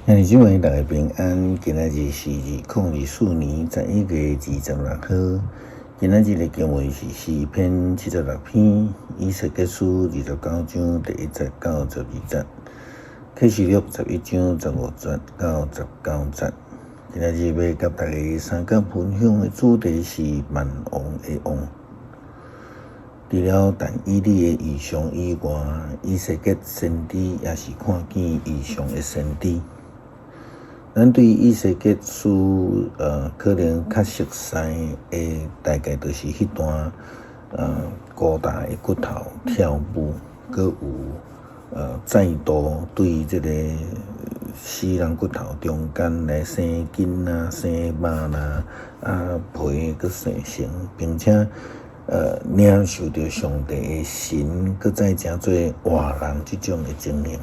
兄弟姊妹，大家平安。今仔日是2024年11月26號。今仔日的經文是詩篇76篇，以西結書29章第1節到12節，啟示錄11章15節到19節。今仔日欲佮大家相共分享的主題是萬王的王。除了但以理的異象以外，以西結先知也是看見異象的先知。咱對以西結書，可能較熟似的，大概就是彼段，高大的骨頭跳舞，閣有，再度對這個死人骨頭中間來生筋啊、生肉啦，啊皮閣生成，並且，領受著上帝的神，閣再成做活人這種的情形。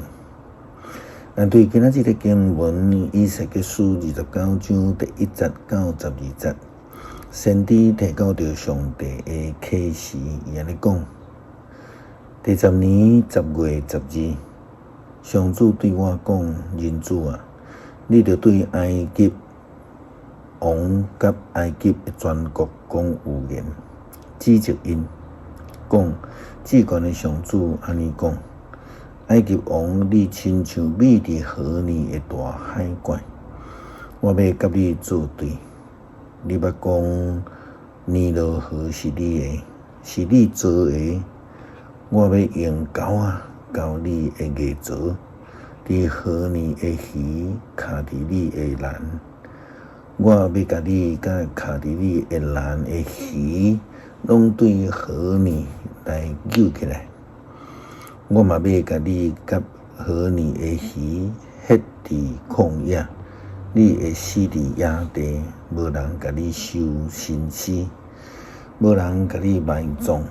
咱對今仔日的經文，以西結書29章第1節到12節，先知提到著上帝的啟示，伊按呢講：第十年10月10日，上主對我講：人子啊，你著對埃及王佮埃及的全國講預言，指責𪜶，講：至懸的上主按呢講。埃及王，你親像覕佇河裡的大海怪，我欲佮你作對。你捌講尼羅河是你的，是你造的，我欲用鈎仔勾你的牙槽，佇河裡的魚囥佇你的欄，我欲共你佮囥佇你的欄的魚，攏對河裡來救起來。我嘛欲共你佮河裡的魚歇佇曠野，你會死佇野地，無人共你收身屍，無人共你埋葬。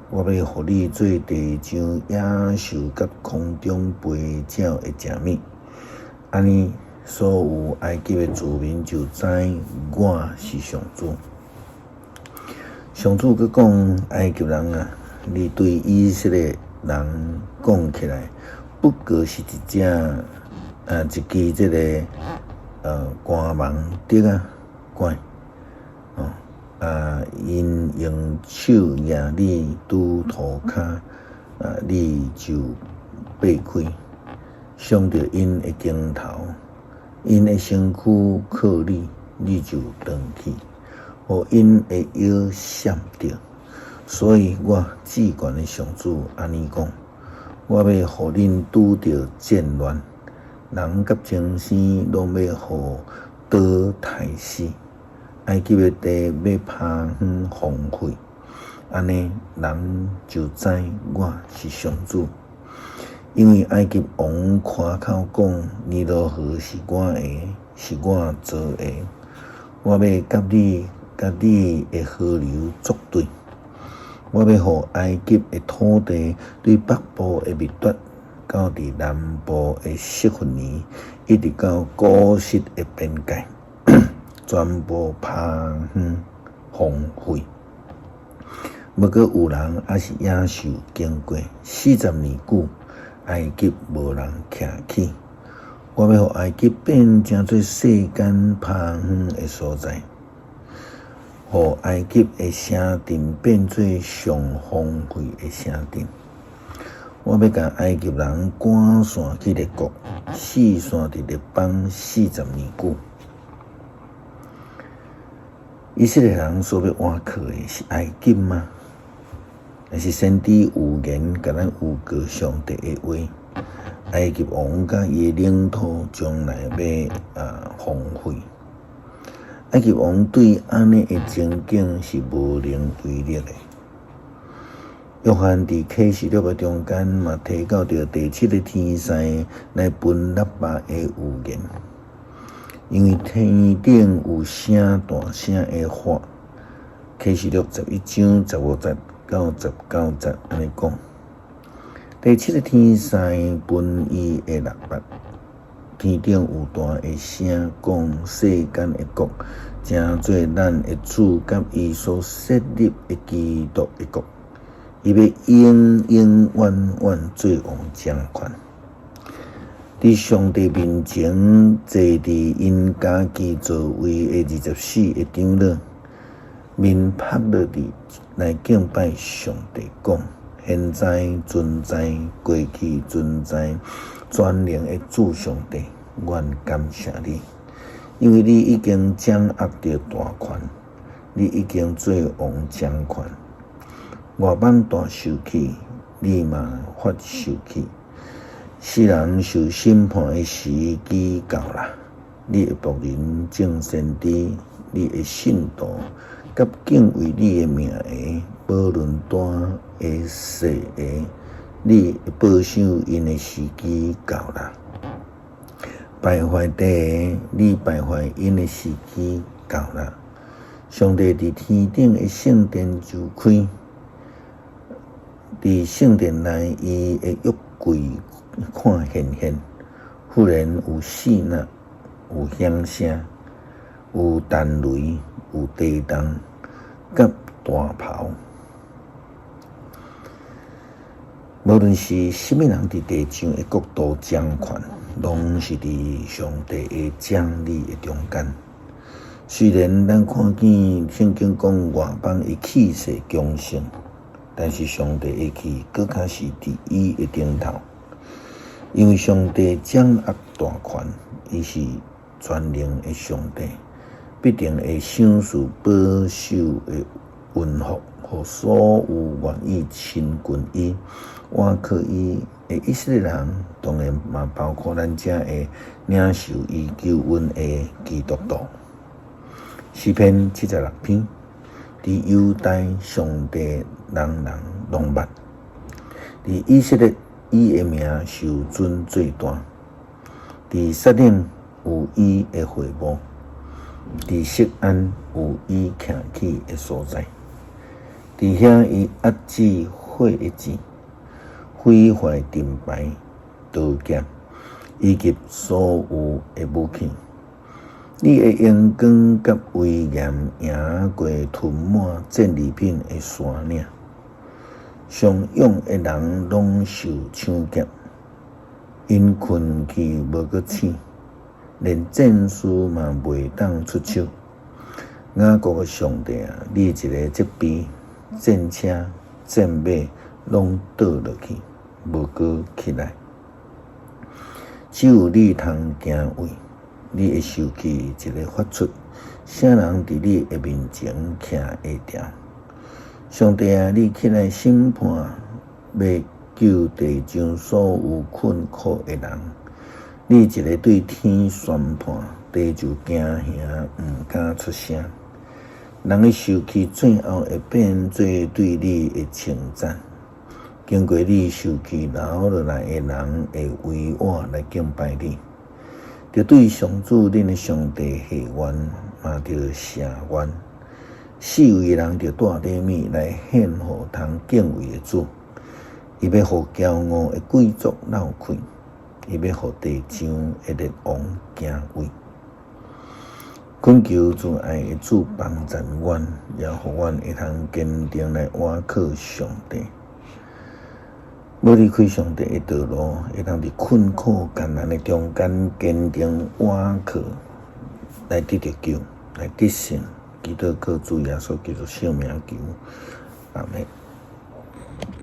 我欲予你做地上野獸佮空中飛鳥的食物。按呢，所有埃及的子民就知我是上主。上主閣講：埃及人啊，你對以色列人講起來，不過是一隻啊，一支這個肝盲竹仔拐哦啊，𪜶用手攑你拄塗跤啊，你就擘開，傷著𪜶的肩頭，𪜶的身軀靠你，你就斷去，予𪜶的腰閃著。所以我至懸的上主按呢講：我欲予恁拄著戰亂，人佮精牲攏欲予刀刣死，埃及的地欲拋荒荒廢，按呢人就知我是上主。因為埃及王誇口講：尼羅河是我的，是我造的，我欲佮你佮你的河流作對。我欲予埃及的土地對北部的密達，到佇南部的色弗尼，一直到古實的邊界，全部拋荒荒廢。無閣有人抑是野獸經過，40年久，埃及無人徛起。我欲予埃及變成做世間拋荒的所在。予埃及的城鎮變做上荒廢的城鎮。我欲共埃及人趕散去列國，四散佇列邦四十年久。以色列人所欲倚靠的是埃及嗎？還是先知預言共咱預告上帝的話？埃及王佮伊的領土將來欲荒廢。埃及王對按呢的情景是無能為力的。約翰佇啟示錄的中間嘛提到著第七个天使來分喇叭的預言，因為天頂有聲大聲的喊，啟示錄11章15節到19節按呢講。第七个天使分伊的喇叭。天頂有大的聲講，世間的國，成做咱的主佮伊所設立的基督的國，伊欲永永遠遠做王掌權。佇上帝面前坐佇𪜶家己座位的24个長老，面伏落地來敬拜上帝，講：現在存在，過去存在，全能的主上帝，阮感謝你，因為你已經掌握著大權，你已經做王掌權。外邦大受氣，你嘛發受氣。世人受審判的時機到啦！你的僕人眾先知，你的信徒，佮敬畏你的名的，無論大的細的，你報賞𪜶的時機到啦！敗壞地的，你敗壞𪜶的時機到啦！上帝佇天頂的聖殿就開，佇聖殿內，伊的約櫃看顯現，忽然有四若，有響聲，有彈雷，有地動，佮大雹。無論是啥物人佇地上的國度掌權，攏是佇上帝的掌理的中間。雖然咱看見聖經講外邦的氣勢強盛，但是上帝的氣閣較是佇伊的頂頭。因為上帝掌握大權，伊是全能的上帝，必定會賞賜保守的恩福，予所有願意親近伊、倚靠伊的以色列人，當然嘛包括咱遮的領受伊救恩的基督徒。詩篇76篇，佇猶大上帝人人攏捌，佇以色列伊的名受尊最大，佇撒冷有伊的會幕，佇錫安有伊徛起的所在，佇遐伊壓制火的箭，毀壞盾牌、刀劍，以及所有的武器。你的榮光佮威嚴贏過吞滿戰利品的山嶺，上勇的人攏受搶劫，𪜶睏去無閣醒，連戰士嘛袂當出手。雅各的上帝啊，你一個責備，戰車、戰馬攏倒落去，無閣起來。只有你通敬畏，你的受氣一个發出，啥人佇你的面前徛會牢？上帝啊，你起來審判，欲救地上所有困苦的人。你一个對天宣判，地就驚嚇，毋敢出聲。人的受氣最後會變做對你的稱讚。經過你受氣留落來的人，會為我來敬拜你。著對上主恁的上帝許願，嘛著謝願。四圍人著帶禮物來獻予通敬畏的主。伊欲予驕傲的貴族落氣，伊欲予地上的列王驚畏。懇求慈愛的主幫贊阮，也予阮會通堅定來倚靠上帝。欲離開上帝的道路，會當佇困苦艱難的中間堅定倚靠，來得著救，來得勝。祈禱靠主耶穌基督聖名求，阿們。